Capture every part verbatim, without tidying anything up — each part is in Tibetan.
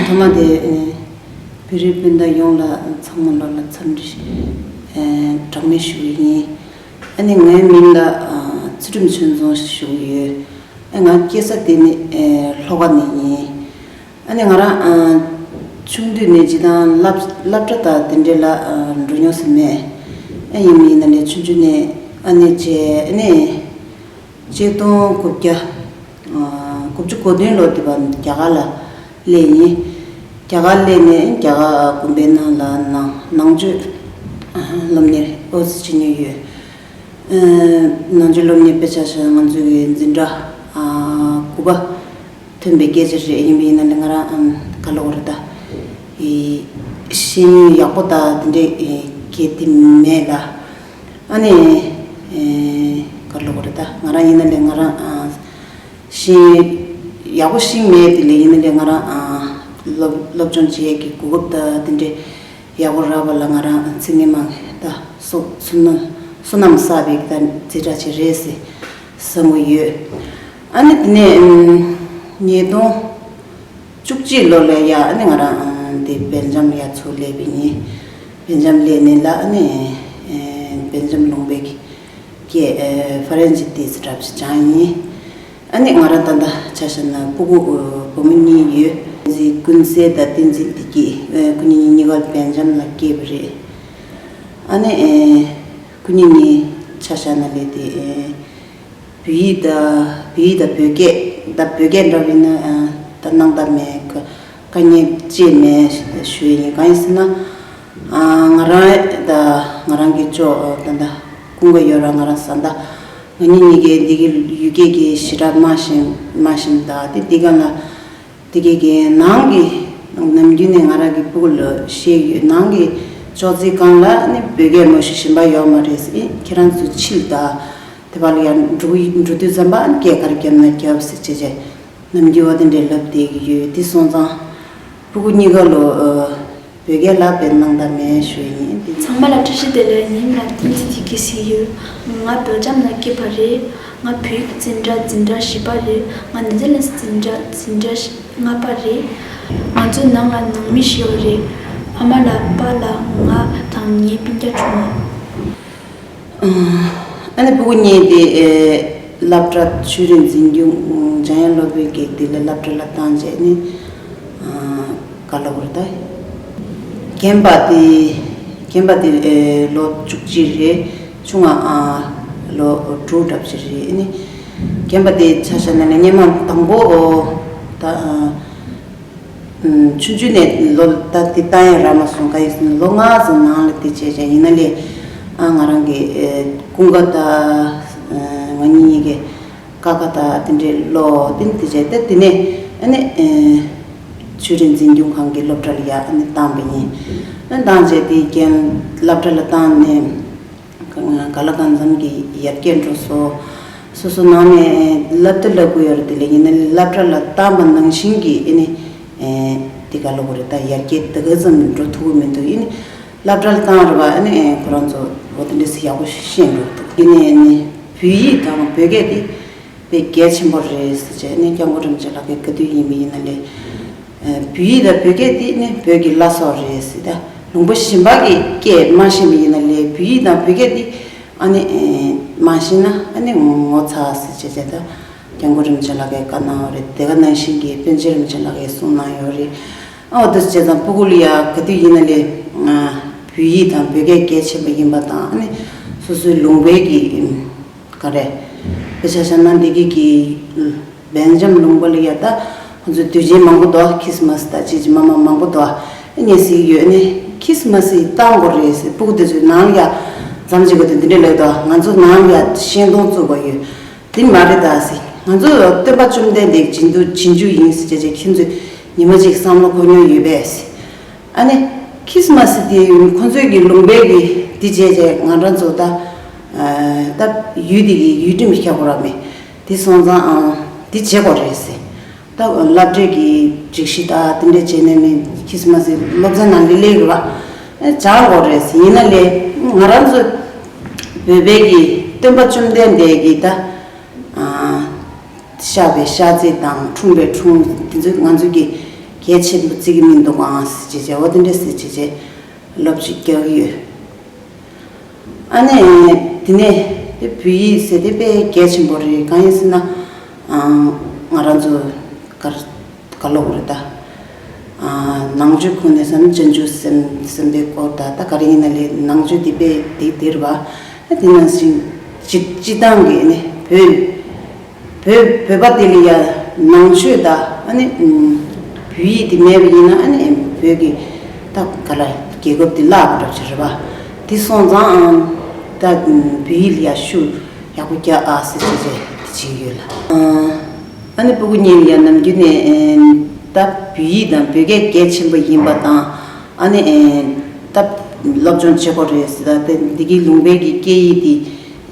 ཐ་མ་དེ་ཨེ་བོད་རིགས་སྤུན་ཟླ་ཡོངས་ལ་ཚང་མ་ལོ་ལ་འཚམས་འདྲི་ཨེ་གྲངས་མེད་ཞུ་གི་ཡིན། ཨ་ནི་ངའི་མིང་ལ་ཨ་ཚུལ་ཁྲིམས་ཆོས་རྫོང་ཞེས་ཞུ་གི་ཡོད། ཨ་ང་སྐྱེས་ས་དེ་ནི་ཨེ་ལྷོ་ཁ་ནས་ཡིན། ཨ་ནི་ང་རང་ཨ་ཆུང་དུས་ནས་སྤྱིར་བཏང་སློབ་སློབ་གྲྭ་དང་དེ་འདྲ་ལ་ཨ་འགྲོ་མྱོང་ཟེར་མེད། ཨ་ཡིན་མིན་ཡིན་ན་ནས་ཆུང་ཆུང་ནས་ཨ་ནི་བྱས་ཨ་ནི། ཆིག་སྟོང་དགུ་བརྒྱ། ཨ་དགུ་བཅུ་གོ་བདུན་ལོ་དེ་བར་རྒྱ་གར་ལ་སླེབས་ཡིན། རྒྱ་གར་སླེབས་ནས་རྒྱ་གར་དགོན་པའི་ནང་ལ་ནང་ནང་ཆོས་ཨ་སློབ་གཉེར་ཨོ་ཙི་བྱེད་མྱོང་ཡོད། ཨ་ནང་ཆོས་སློབ་གཉེར་དཔེ་ཆ་བཞག་ང་ཚོའི་འཛིན་གྲྭ་ཨ་དགུ་པ་ཐོན་པའི་སྐད་ཆ་རེད། ཡིན་པ་ཡིན་ན་ནི་ང་རང་ཨམ་ག་ལབ་དགོས་རེད་ད། ཨེ་ཤེས་ཡོན་ཡག་པོ་དང་དེ་འདྲའི་ཨེ་གལ་ཏེ་མེད་ལ། ཨ་ནི་ཨེ་ག་ལབ་དགོས་རེད་ད། ང་རང་ཡིན་ན་ལས་ང་རང་ཨ་ཤེས་ཡོན་ཡག་པོ་ཤེས་མེད་དེ་ལས་ཡིན་ན་ལས་ང་རང་ཨ་སློབ་སློབ་སྦྱོང་བྱེད་ཡས་ཀྱི་གོ་སྐབས་དང་དེ་འདྲའི་ཡག་པོ་རག་པ་ལ་ང་རང་ཚེ་སྔོན་མ་ད་སོ་སོ་ནམ་སོ་ནམ་བསགས་པའི་ད་རྩེ་གྲ་ཅིག་རེད་ཟེར་བསམ་གྱི་ཡོད། ཨ་ནི་དེ་ནས་ཉིས་སྟོང་བཅུ་གཅིག་ལོ་ལ་ཡ་ཨ་ནི་ང་རང་ཨ་འདི་སྦེལ་ཇམ་ཡ་ཚུར་སླེབས་པ་ཡིན། སྦེལ་ཇམ་སླེབས་ནས་ལ་ཨ་ནི་ཨེ་སྦེལ་ཇམ་ལུང་པའི་སྐད་ཨེ་ཧྥ་རན་སི་ཏི་ཙི་འདྲ་པོ་ཞིག་སྦྱངས་ཡིན། ཨ་ནི་ང་རང་ད་ལྟ་ཆ་བཞག་ན་སྤུ་གུ་བུ་མོ་གཉིས་ཡོད། བསྟན་འཛིན་ཀུན་གསལ་དང་བསྟན་འཛིན་བདེ་སྐྱིད། ཨེ་ཁོ་གཉིས་གཉིས་ཀ་སྦེལ་ཇམ་ལ་སྐྱེས་པ་རེད། ཨ་ནི་ཨེ་ཁོ་གཉིས་གཉིས་ཆ་བཞག་ན་ལས་དེ་ཨེ་བོད་ཡིག་དང་བོད་ཡིག་དང་བོད་སྐད་ད་བོད་སྐད་འདྲ་བ་ཡིན་ན་ཨ་ད་སྣང་དག་མེད་ཀ་དཀའ་ངལ་ཅི་མེད་ཞུ་ཡ་ཡིན། གང་ཡིན་ཟེར་ན་ཨ་ང་རང་ད་ང་རང་གི་ཅོ་ད་ད་ཀུན་དགའ་ཡོད་ར་ང་རང་བཟའ་ཟླ་ང་གཉིས་གཉིས་ཀའི་འདི་གི་ཡུལ་སྐད་ཀྱི་ཞེ་དྲག་མ་ཤེས་མ་ཤེས་ད་དེ་འདི་ག་ན། དེ་གའི་གི་ནང་གི་ནམ་རྒྱུན་ནས་ང་རང་གི་སྤུ་གུ་ལ་བཤད་ཡོད། ནང་གི་ཅོག་ཙེ་སྒང་ལ་ནི་བོད་སྐད་མ་ཞུ་ཞིམ་པ་ཡོད་མ་རེད་ཟེར། ཁྱེད་རང་ཚོ་ཕྱི་ལ་ད་དེ་བ་ལ་ཡང་འགྲོ་གི་འགྲོ་དུས་ཙམ་པ་སྐད་ག་རེ་བརྒྱབ་ན་བརྒྱབ་ཟེར་བྱས་བྱས་ནམ་རྒྱུན་བ་དེ་འདྲའི་ལབ་བསྡད་ཀྱི་ཡོད། དེ་སོང་ཙང་སྤུ་གུ་གཉིས་ཀ་ལོ་བོད་སྐད་ལབ་པའི་སྣང་དག་མེད་ཞུ་ཡིན། དེ་ཚང་མ་ལ་བཀྲ་ཤིས་བདེ་ལེགས། ངའི་མིང་ལ་བསྟན་འཛིན་བདེ་སྐྱིད་ཟེར་ཡོད། ང་སྦེལ་ཇམ་ལ་སྐྱེས་པ་རེད། ང་བོད་ཡིག་འཛིན་གྲྭ་འཛིན་གྲྭ་བཞི་པ་རེད། ང་ནེ་ཐར་ལེན་སི་འཛིན་གྲྭ་འཛིན་གྲྭ་ལྔ་པ་རེད། ང་ཚོའི་ནང་ལ་ནང་མི་བཞི་ཡོད་རེད། ཨ་མ་ལགས་པཱ་ལགས་ང་དང་ངའི་སྤུན་ཀྱག་ཆུང་བ། ཨ་ནི་སྤུ་གུ་གཉིས་དེ་ཨེ་སློབ་གྲྭ་ཆོས་རིག་འཛིན་སྐྱོང་འཇམ་དབྱངས་སློབ་དཔོན་གྱི་དེ་ལ་སློབ་གྲྭ་ལ་བཏང་རྗེས་ནི་ཨ་ག་ལབ་དགོས་རེད་ད། རྒན་པ་དེ་རྒན་པ་དེ་ཨེ་ལོ་བཅུ་གཅིག་རེད། ཆུང་བ་ཨ་ལོ་དྲུག་འདྲ་པོ་ཅིག་རེད། ཨ་ནི་རྒན་པ་དེ་ཆ་བཞག་ན་ནི་སྔོན་མ་དང་པོ་ཨོ་ད་ཨ། ཆུང་ཆུང་ནས་ལོ་ད་དེ་ལྟ་ཡང་རག་མ་སོང་། ག་ཡིན་ཟེར་ན་ལོ་ལྔ་ཙམ་ནང་ལ་དེ་བྱས་བྱས་ཡིན་ན་ལས་ཨ་ང་རང་གི་ཨེ་ཀུན་དགའ་ད་ཨ་ང་གཉིས་གཉིས་ཀའི་ཀ་ཁ་ད་དེ་འདྲའི་ལོ་དེ་དེ་བྱས་ད་དེ་ནས་ཨ་ནི་ཨེ་ཆོས་རིག་འཛིན་སྐྱོང་ཁང་གི་སློབ་གྲྭ་ལ་ཡ་ཨ་ནི་བཏང་པ་ཡིན། ཨ་བཏང་བྱས་དེ་རྒན་སློབ་གྲྭ་ལ་བཏང་ནས། ག་ལ་གང་འཚམ་གྱི་ཡར་རྒྱས་འགྲོ་སོང་། སོ་སོ་ནང་ནས་བསླབ་དེ་བསླབ་དགོས་ཡོད་རེད། དེ་ལས་ཡིན་ན་སློབ་གྲྭ་ལ་བཏང་པ་ནང་བཞིན་གྱི་ཨེ་ནི་ཨེ་དེ་ག་ལབ་དགོས་རེད་ད། ཡར་རྒྱས་དེ་ག་ཙམ་འགྲོ་ཐུབ་ཀྱི་མི་འདུག་ཨེ་ནི་སློབ་གྲྭ་ལ་བཏང་རེད་པ། ཨེ་ནི་ཨེ་ཁོ་རང་ཚོ་འོ་དེ་འདྲས་ཡག་པོ་ཤེས་འགྲོ་འདུག་ཨེ་ནི་ཨེ་ནི་བོད་ཡིག་དང་བོད་སྐད་དེ་དཔེ་གལ་ཆེན་པོ་རེད་ཟེར་བྱས་ནས་སྐྱབས་མགོན་རིན་པོ་ཆེ་ལགས་ཀྱིས་ག་དུས་ཡིན་པ་ཡིན་ན་ལས། བོད་ཡིག་དང་བོད་སྐད་དེ་ནི་བོད་ཀྱི་བླ་སྲོག་རེད་ཟེར། ད་ལུང་པ་གཞན་པ་གི་སྐད་མ་ཤེས་པ་ཡིན་ན་ལས་བོད་ཡིག་དང་བོད་སྐད་དེ་ཨ་ནི་མ་ཤེས་ན་ཨ་ནི་ངོ་ཚ་ཟེར་བྱས་བྱས། ད་སྐྱབས་མགོན་རིན་པོ་ཆེ་ལགས་ཀྱིས་བཀའ་གནང་བ་རེད། དེ་ག་ནང་བཞིན་གྱི་པཎ་ཆེན་རིན་པོ་ཆེ་ལགས་ཀྱིས་གསུངས་གནང་ཡོད་རེད། ཨ་འོ་དེ་བྱས་ཙང་སྤུ་གུ་ལ་ཡ་ག་དུས་ཡིན་ན་ལས་བོད་ཡིག་དང་བོད་སྐད་གལ་ཆེན་པོ་ཡིན་པ་དང་ཨ་ནི་སོ་སོའི་ལུང་པའི་གི་ག་རེ། དཔེ་ཆ་བཞག་ན་འདི་གི་གི་སྦེལ་ཇམ་ལུང་པ་ལ་ཡ་ད་ང་ཚོ་དུས་ཆེན་མང་པོ་འདུག་ཁྲིས་མས་དང་ཅི་ཅི་མ་མ་མང་པོ་འདུག་ཨ་ངས་ཟེར་གྱི་ཡོད། ཨ་ནི་ཁྲིས་མས་ཡི་བཏང་དགོས་རེད་ཟེར། སྤུ་གུ་དེ་ཚོའི་ནང་ལ་ཡ་མཚམས་གཅིག་གི་དུས་འདི་འདྲས་ལབ་འདུག་ང་ཚོ་ནང་ལ་ཡ་ཤིང་སྡོང་བཙུགས་པ་ཡོད། དེ་མ་རེད་ད་ཟེར། ང་ཚོ་སྟོན་པ་བཅོམ་ལྡན་འདས་རྗེས་འཇུག་རྗེས་འཇུག་ཡིན་ཟེར་བྱས་བྱས་ཁྱེད་ཚོས་ཉི་མ་གཅིག་བསམ་བློ་འཁོར་མྱོང་ཡོད་པས་ཟེར། ཨ་ནི་ཁྲིས་མས་དེ་ཁོ་ཚོའི་གི་ལུང་པའི་གི་འདི་བྱས་བྱས་ང་རང་ཚོ་ད་ཨ་ད་ཡུལ་འདི་གི་ཡུལ་ཁྲིམས་ཤག་པོ་ར་མེད། དེ་སོང་ཙང་ཨ་འདི་བྱེད་དགོས་རེད་ཟེར། ད་སློབ་གྲྭའི་གི་སྒྲིག་གཞི་ད་དེ་འདྲ་བྱས་ནས་མི་ཁྲིས་མས་སློབ་ཚན་ནང་ལ་སླེབས་རེད་པ། ཨ་སྦྱང་དགོས་རེད་ཟེར། ཡིན་ན་ལས་ང་རང་ཚོ་བོད་པའི་གི་སྟོན་པ་བཅོམ་ལྡན་འདས་ཀྱི་ད་ཨ། བཤགས་པའི་བཤགས་རྫས་དང་འཁྲུངས་པའི་འཁྲུངས་དེ་ཚོ་ང་ཚོ་གི་ གལ་ཆེན་པོ་བརྩི་གི་མི་འདུག་ཨང་ཟེར་བྱས་བྱས་འོ་དེ་འདྲས་ཟེར་བྱས་བྱས་ལབ་ཅིག་རྒྱག་གི་ཡོད། ཨ་ནི་དེ་ནས་དེ་བོད་ཡིག་ཟེར་དེ་དཔེ་གལ་ཆེན་པོ་རེད། གང་ཡིན་ཟེར་ན་ང་རང་ཚོ་གར་ག་ལོག་རེད་ད། ནང་ཆོས་ཁོ་ནས་སམ་བྱང་ཆུབ་སེམས་སེམས་དཔའི་སྐོར་ད་ད་ག་རེ་ཡིན་ན་ལས་ནང་ཆོས་དེ་དཔེ་དེ་དེ་རེད་པ། དེ་ནང་བཞིན་སྤྱི་སྤྱི་བཏང་གི་ནི་བོད། བོད་བོད་པ་དེ་ལ་ཡ་ནང་ཆོས་དང་ཨ་ནི་ཨུམ་བོད་ཡིག་དེ་མེད་པ་ཡིན་ན་ཨ་ནི་བོད་ཀྱི་ད་ག་ལ་རྒྱལ་ཁབ་དེ་བརླག་པ་འདྲ་ཞིག་རེད་པ། དེ་སོང་ཙང་ཨང་ད་ཨུམ་བོད་ཡིག་ལ་ཡ་ཤུགས་ཡག་པོ་རྒྱག་ཨ་ཟེར་བྱས་བྱས་དེ་བྱེད་ཀྱི་ཡོད་ལ། ཨ་ནི་སྤུ་གུ་གཉིས་ལ་ཡ་ནམ་རྒྱུན་ནས་ཨེ་ད་བོད་ཡིག་དང་བོད་སྐད་གལ་ཆེན་པོ་ཡིན་པ་དང་ཨ་ནི་ཨེ་ད་སློབ་སྦྱོང་བྱེད་དགོས་རེད་ཟེར་ད་དེ་འདི་གི་ལུང་པའི་གི་སྐད་ཡིག་དེ།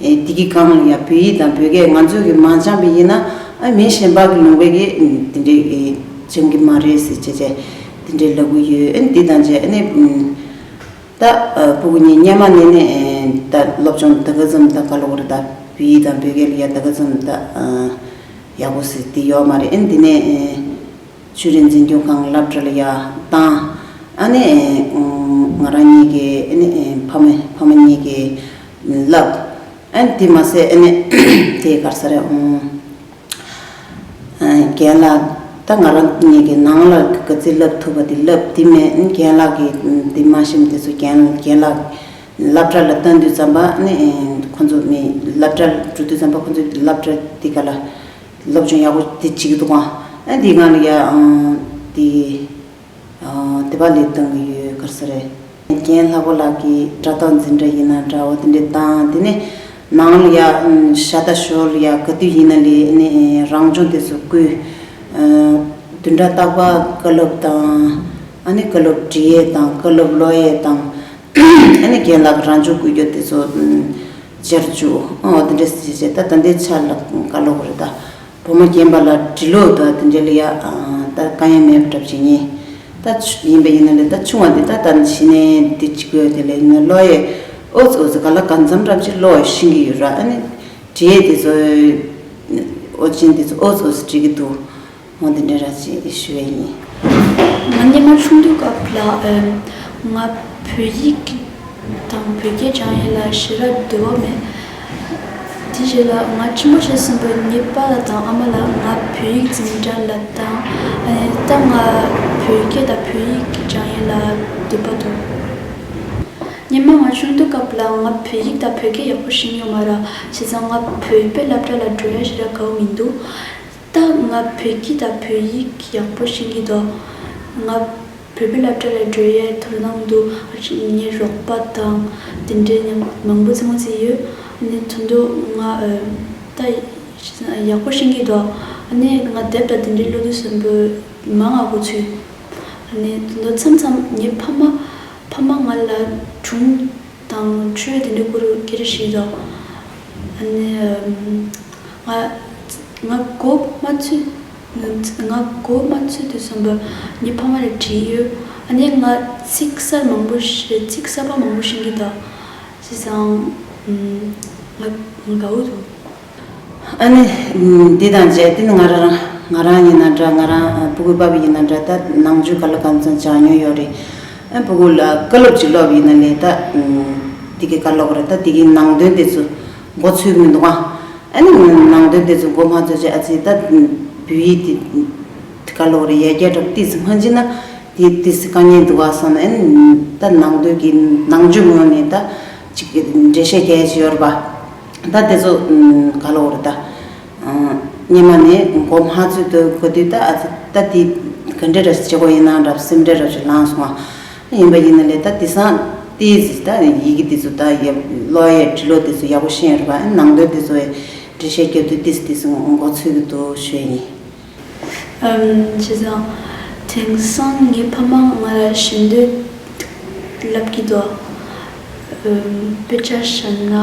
ཨེ་དེ་གི་སྒང་ལ་ཡང་བོད་ཡིག་དང་བོད་སྐད་ང་ཚོས་གི་མ་སྦྱངས་པ་ཡིན་ན་ཨ་མི་གཞན་པ་གི་ལུང་པའི་གི་དེ་འདྲའི་ཨེ་སྦྱང་གི་མ་རེད་ཟེར་བྱས་བྱས་དེ་འདྲའི་ལབ་གི་ཡོད། ཨེ་འདི་དང་བཅས་ཨ་ནི་ད་ཨ་སྤུ་གུ་གཉིས་སྔོན་མ་ནས་ནས་ཨེ་ད་སློབ་སྦྱོང་ད་ག་ཙམ་ད་ག་ལོག་རེད་ད་བོད་ཡིག་དང་བོད་སྐད་ལ་ཡ་ད་ག་ཙམ་ད་ཨ་ཡག་པོ་ཟེར་དེ་ཡོད་མ་རེད། ཨེ་འདི་ནས་ཨེ། ཆོས་རིག་འཛིན་སྐྱོང་ཁང་སློབ་གྲྭ་ལ་ཡ་བཏང་། ཨ་ནི་ང་རང་གཉིས་ཀྱི་ཨ་ནི་ཕ་མ་ཕ་མ་གཉིས་ཀྱི་བསླབ། ཨ་ནི་དེ་མ་ཟད་ཨ་ནི་དེ་ག་རེ་ཟེར་རེད། རྒན་ལགས་ད་ང་རང་གཉིས་ཀྱི་ནང་ལ་ག་ཚོད་བསླབ་ཐུབ་པ་དེ་བསླབ། དེ་མེད་ཨ་ནི་རྒན་ལགས་ཀྱིས་དེ་མ་ཤེས་དེ་ཚོ་རྒན་རྒན་ལགས་སློབ་གྲྭ་ལ་བཏང་དུས་ཙམ་པ་ཨ་ནི་ཁོང་ཚོ་མི་སློབ་གྲྭ་འགྲོ་དུས་ཙམ་པ་ཁོང་ཚོའི་སློབ་གྲྭ་དེ་ག་ལ། སློབ་སྦྱོང་ཡག་པོ་དེ་བྱེད་ཀྱི་འདུག་ཨང་། ཨ་འདི་སྒང་ལ་ཡ་ཨང་དེ་ཨ་དེ་པ་ལས་གཏོང་གི་ཡོད་ག་རེ་ཟེར་རེད། རྒན་ལྷག་པ་ལགས་ཀྱིས་དྲ་ཐོག་འཛིན་གྲྭ་ཡིན་ན་འདྲ་བོ་དེ་འདྲས་བཏང་། དེ་ནས་ནང་ལ་ཡ་ཨང་ཤ་སྟག་ཞོར་ལ་ཡ་ག་དུས་ཡིན་ན་ལས་ནས་རང་སྦྱོང་དེ་ཚོ་བསྐུལ། ཨ་བདུན་ཕྲག་རྟག་པར་བཀའ་སློབ་དང་ཨ་ནི་བཀའ་སློབ་འབྲི་ཡས་དང་བཀའ་སློབ་ཀློག་ཡས་དང་ཨ་ནི་རྒན་ལགས་ཀྱི་རང་སྦྱོང་བསྐུལ་རྒྱུ་དེ་ཚོ་ཨང་། བཅར་རྒྱུ་ཨོ་དེ་འདྲ་ཟེར་བྱས་ད་ད་ལྟའི་ཆ་ལ་བཀའ་སློབ་རེད་ད། བུ་མོ་རྒན་པ་ལ་འབྲི་ཀློག་དང་དེ་འདྲ་ལ་ཡ་ཨ་ད་དཀའ་ངལ་མེད་པ་འདྲ་བྱེད་ཉེན། ད་ཆུ་ཡིན་པ་ཡིན་ན་ལས་ད་ཆུང་བ་འདི་ད་ད་གཞི་ནས་འདི་གཅིག་པོ་དེ་ལས་ཡིན་ན་ཀློག་ཡས་ཨོ་ཙི་ཨོ་ཙི་ག་ལ་གང་འཚམ་འདྲ་ཅིག་ཀློག་ཤེས་ཀྱི་ཡོད་ར། ཨ་ནི་འབྲི་ཡས་དེ་ཚོ་ཨོ་ཅན་དེ་ཚོ་ཨོ་ཙི་ཨོ་ཙི་འབྲི་གི་འདུག་འོ་འདི་འདྲ་ར་ཅིག་ཞུ་བ་ཡིན། ང་སྔོན་མ་ཆུང་དུས་སྐབས་ལ་ཨེམ་ང་བོད་ཡིག་དང་བོད་སྐད་སྦྱང་ཡས་ལ་ཞེ་དྲག་འདོད་པ་མེད། དེ་རྗེས་ལ་ང་ཆེན་པོ་བྱས་ཟིན་པའི་ངའི་པཱ་ལགས་དང་ཨ་མ་ལགས་ང་བོད་ཡིག་འཛིན་གྲྭ་ལ་བཏང་། ཨ་ནི་ད་ང་བོད་སྐད་དང་བོད་ཡིག་སྦྱང་ཡས་ལ་འདོད་པ་འདུག་སྔོན་མ་ང་ཆུང་དུས་སྐབས་ལ་ང་བོད་ཡིག་དང་བོད་སྐད་ཡག་པོ་ཤེས་ཡོད་མ་རེད། བྱས་ཙང་ང་བོད་པའི་སློབ་གྲྭ་ལ་འགྲོ་ཡས་ཞེ་དྲག་དགའ་བོ་མི་འདུག་ད་ང་བོད་སྐད་དང་བོད་ཡིག་ཡག་པོ་ཤེས་ཀྱི་འདུག་ང་བོད་པའི་སློབ་གྲྭ་ལ་འགྲོ་ཡས་དོ་སྣང་འདུག་ཨ་ཅེ་ངའི་རོགས་པ་དང་དེ་འདྲའི་མཉམ་མང་པོ་ཙམ་ཙམ་ཡོད། ཨ་ནི་ད་དུང་ང་ཨ་ད་ཡག་པོ་ཤེས་ཀྱི་འདུག་ཨ་ནི་ང་དེབ་དང་དེ་འདྲའི་ཀློག་དུས་ཙམ་པ་མང་ང་གོ་ཚུལ། ཨ་ནི་ད་དུང་མཚམས་མཚམས་ངའི་ཕ་མ་ཕ་མ་ང་ལ་སྒྲུང་དང་ཆོས་དེ་འདྲའི་སྐོར་སྐད་ཆ་བཤད་དོ། ཨ་ནི་ང་ང་མགོ་མ་ཚོས་ང་མགོ་མ་ཚོས་དུས་ཙམ་པ་ངའི་ཕ་མ་ལ་དྲིས་ཡོད། ཨ་ནི་ང་ཚིག་གསར་མང་པོ་ཤེས་ཚིག་གསར་པ་མང་པོ་ཤེས་ཀྱི་འདུག་བྱས་ཙང་ང་ང་དགའ་བོ་འདུག་ཨ་ནི་འདི་དང་བཅས་དེ་ནི་ང་རང་ང་རང་ཡིན་ན་འདྲ། ང་རང་ཕྲུ་གུ་པ་ཕ་ཡིན་ན་འདྲ། ད་ནང་ཆོས་ག་ལ་གང་འཚམ་སྦྱང་མྱོང་ཡོད་རེད། ཨ་ཕྲུ་གུ་ལ་བཀའ་སློབ་ཅིག་སློབ་ཡིན་ན་ལས་ད་དེ་གི་བཀའ་སློབ་རེད། ད་དེ་གི་ནང་དོན་དེ་ཚོ་མགོ་ཚོས་མི་འདུག་ཨ། ཨ་ནི་ནང་དོན་དེ་ཚོ་མགོ་མ་ཚོས་ཅིག་ཨ་ཙི་ད་བོད་ཡིག་དེ་བཀའ་སློབ་རེད་ཡ་རྒྱ་གྲབས་ཏིས་སྨན་གྱི་ན། དེ་དེ་སི་དཀའ་ངལ་འདུག་བ་སོང་ན་ཨན་ད་ནང་དོན་གྱི་ནང་ཆོས་ངོས་ནས་ད་ཅིག་འགྲེལ་བཤད་རྒྱག་ཡ་ཅིག་ཡོད་རེད་པ། ད་དེ་ཚོ་ག་ལ་འོ་རེད་ད། སྔོན་མ་ནས་མགོ་མ་ཚོས་དུ་གོ་དུས་ད་ཨ་ད་དེ་ག་འདྲ་ར་བྱེད་དགོས་ཡིན་ན་འདྲ་སེམས་ཁྲལ་ར་ཅིག་ལངས་སོང་བ། ཡིན་པ་ཡིན་ན་ལས་ད་དེ་སང་ཏིས་ད་ཡི་གེ་དེ་ཚོ་ད་ཡ་ཀློག་ཡ་འབྲི་ཀློག་དེ་ཚོ་ཡག་པོ་ཤེས་ཡོད་རེད་པ། ཨན་ནང་དོན་དེ་ཚོ་འགྲེལ་བཤད་རྒྱབ་དུས་ཏིས་ཏིས་མགོ་ཚོས་ཀྱི་འདུག་ཞུ་ཡ་ཡིན། ཨམ། བྱས་ཙང་དེང་སང་ངའི་ཕ་མ་ང་ལ་ཞེ་འདོད་ལབ་ཀྱི་འདུག་ཨམ། དཔེ་ཆ་བཞག་ན་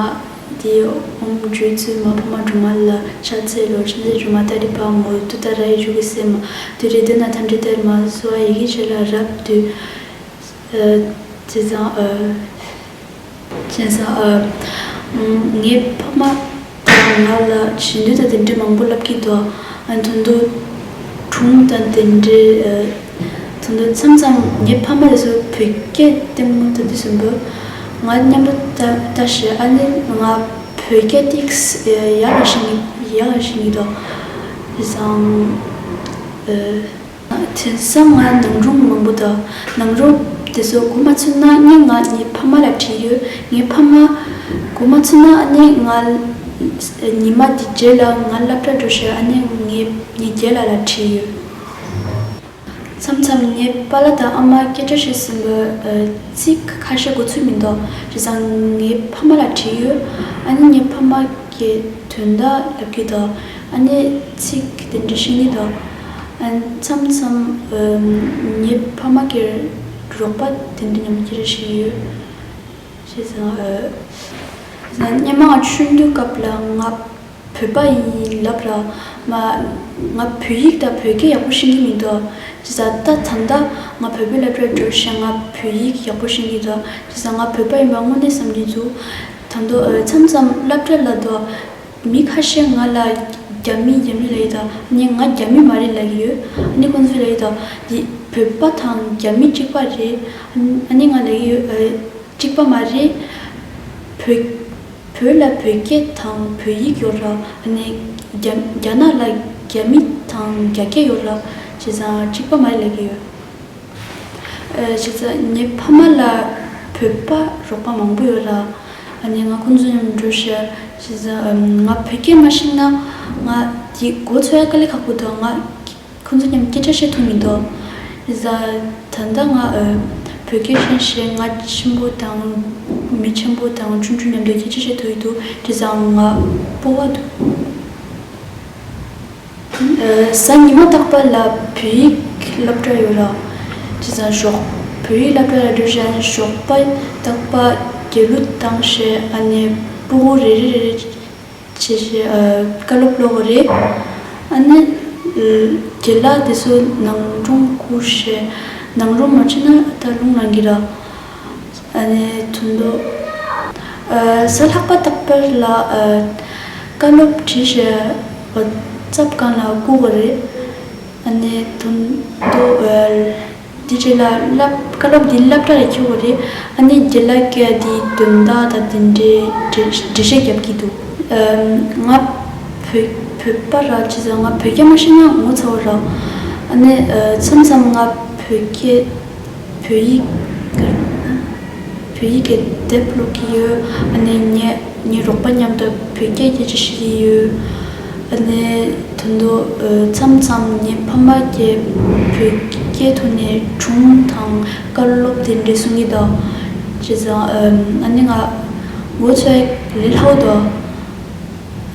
དེ་ཨོམ་བརྗོད་ཚུལ་མ་ཕ་མ་སྒྲོལ་མ་ལ་ཕྱག་འཚལ་ལོ། ཕྱག་འཚལ་སྒྲོལ་མ་ཏཱ་རེ་པ་མོ། ཏུཏྟཱ་ར་ཨེ་ཇུ་གི་སེ་མ། ཏུ་རེ་ཏུ་ན་ཐཱན་ཏྲི་ཏཱ་རེ་མ་སྭཱ་ཧཱ་ཡི་གེ་ཞལ་ལ་རབ་འདུད། ཨ། བྱས་ཙང་ཨ། བྱས་ཙང་ཨ། ངའི་ཕ་མ་དང་ང་ལ་ཞེ་འདོད་དང་དེ་འདྲའི་མང་པོ་ལབ་ཀྱི་འདུག་ཨ་ད་དུང་སྒྲུང་དང་དེ་འདྲའི་ཨ། མཚམས་མཚམས་ངའི་ཕ་མ་དེ་ཚོ་བོད་སྐད་ལྟད་མོ་ལྟ་དུས་ཙམ་པ། ང་མཉམ་པོ་ལྟ་ལྟ་ཞེས། ཨ་ནི་ང་བོད་སྐད་ཏིག་ཡག་ལ་ཤེས་ཀྱི་ཡག་ལ་ཤེས་ཀྱི་འདུག་དེང་སང་། དེང་སང་ང་ནང་སྒྲུང་མང་པོ་དང་། ནང་སྒྲུང་དེ་ཚོ་གོ་མ་ཚོད་ན་ངས་ང་ངའི་ཕ་མ་ལ་བྲིས་ཡོད། ངའི་ཕ་མ་གོ་མ་ཚོད་ན་ཨ་ནི་ང་ཉི་མ་དེ་རྗེས་ལ་ང་སློབ་གྲྭ་འགྲོ་ཞེས་ཨ་ནི་ངའི་ངའི་རྒན་ལགས་ལ་བྲིས་ཡོད། མཚམས་མཚམས་ངའི་པཱ་ལགས་དང་ཨ་མ་སྐད་ཆ་བཤད་ཟིན་པ། ཚིག་ཁ་ཤས་གོ་ཚོད་མི་འདུག་བྱས་ཙང་ངའི་ཕ་མ་ལ་དྲིས་ཡོད། ཨ་ནི་ངའི་ཕ་མ་གིས་དོན་དག་ལབ་ཀྱི་འདུག་ཨ་ནི་ཚིག་དེ་འདྲ་ཤེས་ཀྱི་འདུག་ཨ་མཚམས་མཚམས་ངའི་ཕ་མ་གི་རོགས་པ་དེ་འདྲ་མཉམ་དུ་སྐད་ཆ་བཤད་ཀྱི་ཡོད། བྱས་ཙང་། སྔོན་མ་ང་ཆུང་དུས་སྐབས་ལ་ང་བོད་པ་ཡིན་ལབ་ར། མ། ང་བོད་ཡིག་དང་བོད་སྐད་ཡག་པོ་ཤེས་ཀྱི་མི་འདུག་བྱས་ཙང་ད་ད་ལྟ་ང་བོད་པའི་སློབ་གྲྭར་འགྲོ་བྱས་ང་བོད་ཡིག་ཡག་པོ་ཤེས་ཀྱི་འདུག་བྱས་ཙང་ང་བོད་པ་ཡིན་པ་དངོས་གནས་བསམ་གྱི་འདུག་ད་དུང་མཚམས་མཚམས་སློབ་གྲྭ་ལ་དུ་མི་ཁ་ཤས་ང་ལ་རྒྱ་མི་རྒྱ་མི་ལབ་ཡོད་ད། ཨ་ནི་ང་རྒྱ་མི་མ་རེད་ལབ་ཀྱི་ཡོད། ཨ་ནི་ཁོང་ཚོས་ལབ་ཡོད་ད། འདི་བོད་པ་དང་རྒྱ་མི་གཅིག་པ་རེད། ཨ་ནི་ང་ལབ་ཀྱི་ཡོད། གཅིག་པ་མ་རེད། བོད། བོད་ལ་བོད་སྐད་དང་བོད་ཡིག་ཡོད་ར། ཨ་ནི་རྒྱ་རྒྱ་ནག་ལ་རྒྱ་མི་དང་རྒྱ་སྐད་ཡོད་ར། བྱས་ཙང་གཅིག་པ་མ་རེད་ལབ་ཀྱི་ཡོད། ཨ། བྱས་ཙང་ངའི་ཕ་མ་ལ་བོད་པ་རོགས་པ་མང་པོ་ཡོད་ར། ཨ་ནི་ང་ཁོང་ཚོ་མཉམ་འགྲོ་ཤེས། བྱས་ཙང་ང་བོད་སྐད་མ་ཤེས་ན་ང་དེ་མགོ་ཚོས་དཀའ་ལས་ཁག་པོ་འདུག་ང་ཁོང་ཚོ་མཉམ་སྐད་ཆ་བཤད་ཐུབ་མི་འདུག་བྱས་ཙང་ད་ལྟ་ང་ཨ་བོད་སྐད་ཤེས་ཤེས་ང་ཆེན་པོ་དང་མི་ཆེན་པོ་དང་ཆུང་ཆུང་མཉམ་དུ་སྐད་ཆ་བཤད་ཐུབ་ཀྱི་འདུག་བྱས་ཙང་ང་སྤོབས་པ་འདུག་གཟའ་ཉི་མ་རྟག་པར་ལ་བོད་ཡིག་སློབ་གྲྭ་ཡོད་ར། བྱས་ཙང་ཞོགས་བོད་ཡིག་སློབ་གྲྭ་ལ་འགྲོ་བྱས་ཞོགས་པ་རྟག་པར་དགེ་ལུགས་བཏང་བྱས་ཨ་ནི་སྤུ་གུ་རེ་རེ་རེ་རེ་བྱས་བྱས་ཨ་བཀའ་སློབ་སློབ་པ་རེད། ཨ་ནི་རྒན་ལགས་དེ་ཚོ་ནང་སྒྲུང་བསྐུར་བྱས་ནང་སྒྲུང་མ་བྱས་ན་ད་རླུང་ལངས་ཀྱི་ར། ཨ་ནི་དོན་དུ། ཨ། གཟའ་ལྷག་པ་རྟག་པར་ལ་ཨ་བཀའ་སློབ་བྲིས་བྱས་ཝ་ཙབ་སྒང་ལ་བསྐུར་བ་རེད། ཨ་ནི་དོན་དུ་ཨ་འདི་རྗེས་ལ་བསླབ་བཀའ་སློབ་འདི་སློབ་གྲྭ་ལ་འཁྱེར་བ་རེད། ཨ་ནི་རྒན་ལགས་ཀྱིས་འདིའི་དོན་དག་དང་དེ་འདྲའི་འགྲེལ་འགྲེལ་བཤད་རྒྱབ་ཀྱི་འདུག་ཨ་ང་བོད་བོད་པ་ར་བྱས་ཙང་ང་བོད་སྐད་མ་ཤེས་ན་ངོ་ཚ་བ་ར། ཨ་ནི་ཨ་མཚམས་མཚམས་ང་བོད་སྐད་བོད་ཡིག་བོད་ཡིག་གི་དེབ་ཀློག་གི་ཡོད། ཨ་ནི་ངའི་ངའི་རོགས་པ་མཉམ་དུ་བོད་སྐད་སྐད་ཆ་བཤད་ཀྱི་ཡོད། ཨ་ནི་དོན་དུ་ཨ་མཚམས་མཚམས་ངའི་ཕ་མ་གིས་བོད་སྐད་ཐོག་ནས་སྒྲུང་དང་བཀའ་སློབ་དེ་འདྲ་གསུང་གི་འདུག་བྱས་ཙང་ཨ་ནི་ང་ངོ་ཚ་ལས་སླ་པོ་འདུག་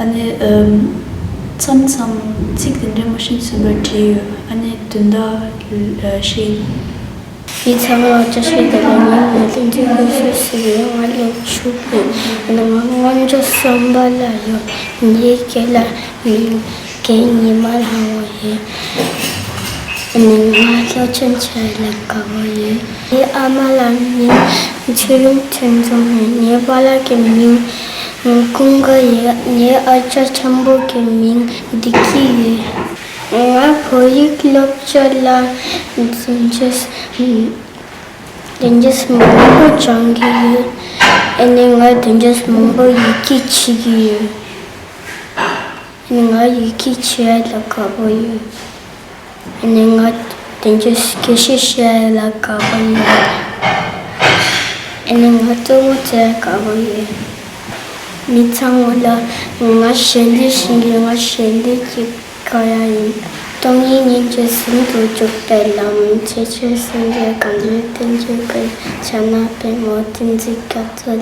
ཨ་ནི་ཨ་མཚམས་མཚམས་ཚིག་དེ་འདྲ་མ་ཤེས་ཚུན་པ་བྲིས་ཡོད། ཨ་ནི་དོན་དག་ཨ་ཤེས། ཡིག་ཚང་མ་བཀྲ་ཤིས་བདེ་ལེགས། ངའི་མིང་ལ་བསྟན་འཛིན་ཀུན་བཟང་ཟེར་ཡོད། ང་ལོ་བཅུ་ཡིན། ང་སྔོན་འཇུག་གསུམ་པ་ལ་ཡོད། ངའི་རྒན་ལགས་མིང་རྒན་ཉི་མ་ལྷ་མོ་ཡིན། ང་སློབ་ཆེན་བྱེད་ལ་དགའ་པོ་ཡོད། ངའི་ཨ་མ་ལགས་མིང་ཚེ་རིང་ཕུན་ཚོགས་ཡིན། ངའི་པཱ་ལགས་ཀྱི་མིང་ཀུན་དགའ་ཡིན། ངའི་ཨ་ཅག་ཆེན་པོ་གི་མིང་བདེ་སྐྱིད་ཡིན། ང་བོད་ཡིག་སློབ་གྲྭ་ལ་བདུན་ཅུ་བདུན་ཅུ་མང་པོ་སྦྱང་གི་ཡོད། ཨ་ནི་ང་བདུན་ཅུ་མང་པོ་ཡི་གེ་བྲིས་ཀྱི་ཡོད། ཨ་ནི་ང་ཡི་གེ་བྲིས་ཡ་ལ་དགའ་པོ་ཡོད། ཨ་ནི་ང་བདུན་ཅུ་སྐད་ཆ་བཤད་ཡ་ལ་དགའ་པོ་ཡོད། ཨ་ནི་ང་གཙོ་བོ་བྱས་དགའ་པོ་ཡོད། མི་ཚང་མ་ལ་ང་ཞལ་འདེབས་ཞུ་གི་ཡོད། ང་ཞལ་འདེབས་ཀྱི་དགའ་ཡ་ཡིན། སྟོང་ཉིད་སྙིང་རྗེ་ཟུང་དུ་འཇུག་པའི་ལམ། ཆེ་ཆེར་སེམས་བསྐྱེད་གང་འདུལ་བསྟན་བཅོས་ཀུན། ཕྱག་ན་པདྨོ་ཏིང་འཛིན་སྐྱབས་སུ་ལ།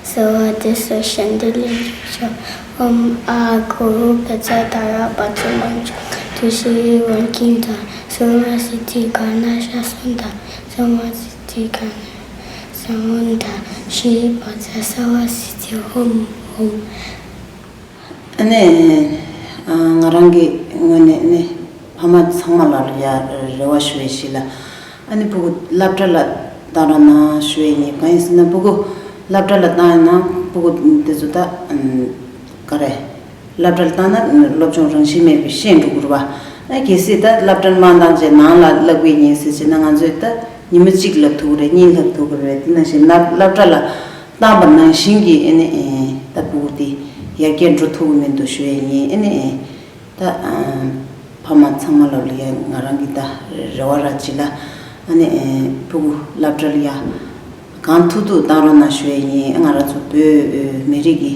གསོལ་བ་འདེབས་སོ་གཞན་དོན་ལས་རྒྱལ་ཤོག་ཨོཾ་ཨཱཿཧཱུྃ་བཛྲ་ཏཱ་ར་པ་ཙྪ་མཉྫུ་ཏུ་ཥྛི་ཝཾ་ཀིནྟ་སུ་ཝ་སིདྡྷི་ག་ཎ་ཤ་སུ་ནྟ། སུ་ཝ་སིདྡྷི་ག་ཎ་ཤ་སུ་ནྟ། ཤྲཱི་པ་ཙྪ་སརྦ་སིདྡྷི་ཧཱུྃ་ཧཱུྃ། ཨ་ནི། ང་རང་གི་ངོས་ནས་ནི་ཕ་མ་ཚང་མ་ལ་ཡ་རེ་བ་ཞུ་བའི་གཞི་ལ། ཨ་ནི་ཕྲུ་གུ་སློབ་གྲྭ་ལ་བཏང་རོགས་གནང་ཞུ་བའི་ནི་གང་ཡིན་ཟེར་ན་ཕྲུ་གུ་སློབ་གྲྭ་ལ་བཏང་ཡིན་ན་ཕྲུ་གུ་དེ་ཚོ་ད་ག་རེ། སློབ་གྲྭ་ལ་བཏང་ན་སློབ་སྦྱོང་རང་བཞིན་མེད་པའི་ཤེས་འགྲོ་དགོས་རེད་པ། ཨ་གལ་སྲིད་ད་སློབ་གྲྭར་མ་བཏང་བྱས་ནང་ལ་བསླབ་དགོས་ཡིན་ཟེར་བྱས་ན། ང་ཚོས་ད་ཉི་མ་གཅིག་བསླབ་ཐུབ་ཀྱི་རེད། གཉིས་བསླབ་ཐུབ་ཀྱི་རེད། དེ་ནང་བཞིན་སློབ་སློབ་གྲྭ་ལ་བཏང་པ་ནང་བཞིན་གྱི་ཨ་ནི་ད་ཕྲུ་གུ་དེ་ཡར་རྒྱས་འགྲོ་ཐུབ་ཀྱི་མི་འདུག་ཞུ་ཡས་ཡིན། ཨ་ནི་ད་ཕ་མ་ཚང་མ་ལོ་ལ་ཡ་ང་རང་གི་ད་རེ་བ་ར་ཅིག་ལ། ཨ་ནི་ཕྲུ་གུ་སློབ་གྲྭ་ལ་ཡ་གང་ཐུབ་ཐུབ་བཏང་རོགས་གནང་ཞུ་ཡས་ཡིན། ང་རང་ཚོ་བོད་མི་རིགས་ཀྱི་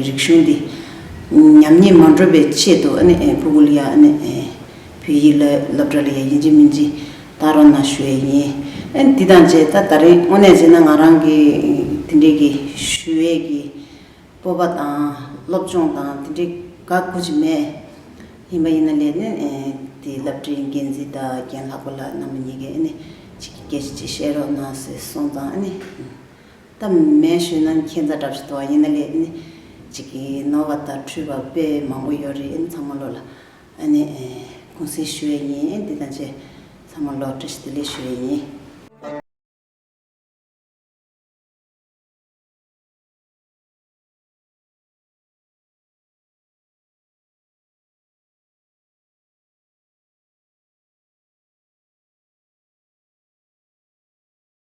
རིག་གཞུང་འདི་ཉམས་ཉེས་མ་འགྲོ་བའི་ཆེད་དུ། ཨ་ནི་ཕྲུ་གུ་ལ་ཡ་ཨ་ནི་བོད་ཡིག་ལ་སློབ་གྲྭ་ལ་ཡ་ཡིན་གཅིག་མིན་གཅིག་བཏང་རོགས་གནང་ཞུ་ཡས་ཡིན། ཨ་ནི་འདི་དང་བཅས་ད་ད་རེས་དངོས་གནས་བྱས་ན་ང་རང་གི་དེ་འདྲའི་གི་ཞུ་ཡས་ཀྱི་སྤོབས་པ་དང་སློབ་སྦྱོང་དང་དེ་འདྲའི་ག་གུ་ཅི་མེད། ཡིན་པ་ཡིན་ན་ལས་ནི་ཨེ་དེ་སློབ་གྲྭའི་འགན་འཛིན་དང་རྒན་ལྷག་པ་ལགས་རྣམ་པ་གཉིས་ཀས་ནི་ཅིག་སྐད་ཆ་ཅིག་བཤད་རོགས་གནང་ཟེར་སོང་ཙང་། ཨ་ནི་ད་མེད་ཞུས་ན་ཁྱད་མཚར་འདྲ་ཞིག་འདུག་ཡིན་ན་ལས་ནི་ཅིག་གི་ནོར་བ་དང་འཁྲུལ་བ་དཔེ་མང་པོ་ཡོད་རེད། ཨ་ནི་ཚང་མ་ལོ་ལ་ཨ་ནི་ཨེ་གུང་སེང་ཞུ་ཡས་ཡིན། ཨ་འདི་དང་བཅས་ཚང་མ་ལོ་བཀྲ་ཤིས་བདེ་ལེགས་ཞུ་ཡས་ཡིན།